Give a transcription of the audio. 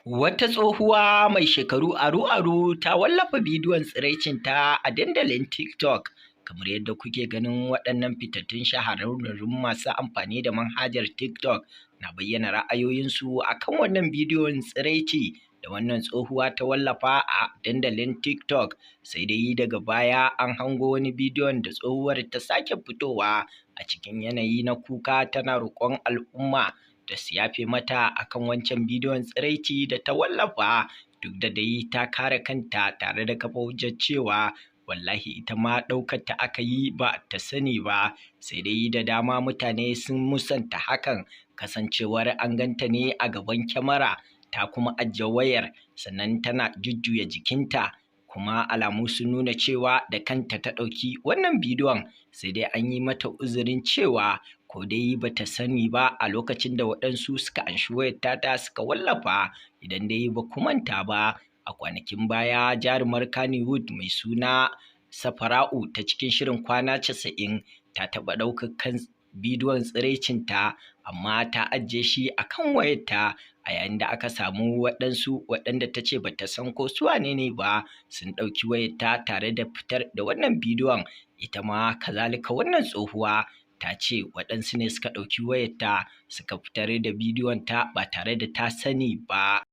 Wata tsohuwa mai shekaru aru-aru ta wallafa bidiyon tsiraicinta a dandalin TikTok. Kamar yadda kuke ganin, waɗannan fitattun shahararrun masu amfani da manhajar TikTok na bayyana ra'ayoyinsu a kan wannan bidiyon tsiraici da wannan tsohuwa ta wallafa a dandalin TikTok. Sai dai daga baya an hango wani bidiyon da tsohuwar ta sake fitowa a cikin yanayi na kuka, tana roƙon al'umma da su yafe mata akan wancan bidiyon tsiraici da ta wallafa, duk da dai ta kare kanta tare da kafa hujjar cewa wallahi ita ma ɗaukar ta aka yi ba ta sani ba. Sai dai da dama mutane sun musanta hakan, kasancewar an ganta ne a gaban kyamara, ta kuma ajiye wayar, sannan tana jujjuya jikinta, kuma alamu sun nuna cewa da kanta ta ɗauki wannan bidiyon. Sai dai an yi mata uzurin cewa ko dai bata sani ba a lokacin da waɗansu suka anshi wayar tata suka wallafa. Idan dai ba ku manta ba, a kwanakin baya jarumar Kannywood mai suna Safara'u ta cikin shirin Kwana 90 ta taɓa ɗaukar kan bidiyon tsiraicinta, amma ta ajiye shi a kan wayarta, a yayin da aka samu waɗansu waɗanda ta ce bata san ko su wane ne ba sun ɗauki wayarta tare da fitar da wannan bidiyon. Ita ma kazalika wannan tsohuwa ta ce waɗansu ne suka ɗauki wayarta suka fitar da bidiyon ta ba tare da ta sani ba.